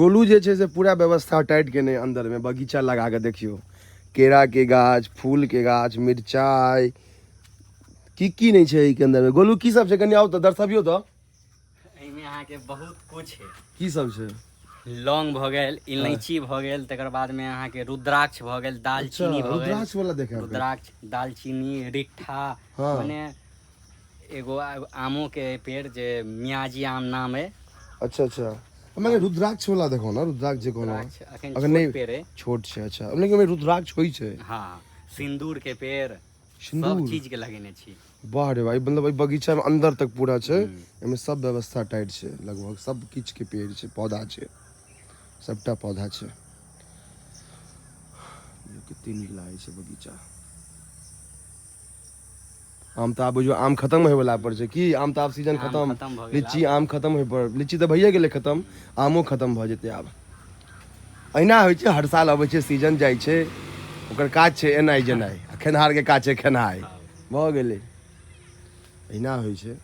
गोलू जे छै से पूरा व्यवस्था टाइट केने अन्दरमे बगीचा लगा कऽ देखियौ केराके गाछ फूलके गाछ मिरचाइ की की नहि छै एहिके अन्दरमे। गोलू, की सब छै? कनि आउ तऽ दर्शबियौ तऽ। एहिमे अहाँके बहुत कुछ है। की सब छै? लौंग भऽ गेल, इलायची भऽ गेल, तकर बादमे अहाँके रुद्राक्ष भऽ गेल, दालचीनी भऽ गेल। रुद्राक्ष वाला देखायब। रुद्राक्ष, दालचीनी, रिठ्ठा। मने एगो आमो के पेड़ जे मियाजी आम नाम है। अच्छा, मने रुद्राक्ष वाला देखो ने, रुद्राक्ष जे कहलहुँ। रुद्राक्ष अखन अखन छोट नहि पेड़ है। छोट छै, अच्छा, लेकिन ओहिमे रुद्राक्ष होइ छै? हँ, सिन्दूर के पेड़ सब सिन्दूर चीज के लगेने छी। वाह रे भाई, मतलब एहि बगीचा मे अंदर तक पूरा छै, एहिमे सब व्यवस्था टाइट छै, लगभग सब किछु के पेड़ छै, पौधा छै, सबटा पौधा छै। कते नीक लागै छै बगीचा। आम तऽ आब बुझियौ आम खतम होय वला पर छै की? आम तऽ आब सीजन आम खतम। खतम भऽ गेल। लीची आम खतम होय पर, लीची तऽ भइए गेलै खतम, आमो खतम भऽ जेतै आब। अहिना होइ छै, हर साल अबै छै सीजन, जाइ छै। ओकर काज छै एनाइ जेनाइ आ खेनहारके काज छै खेनाइ, भऽ गेलै, अहिना होइ छै।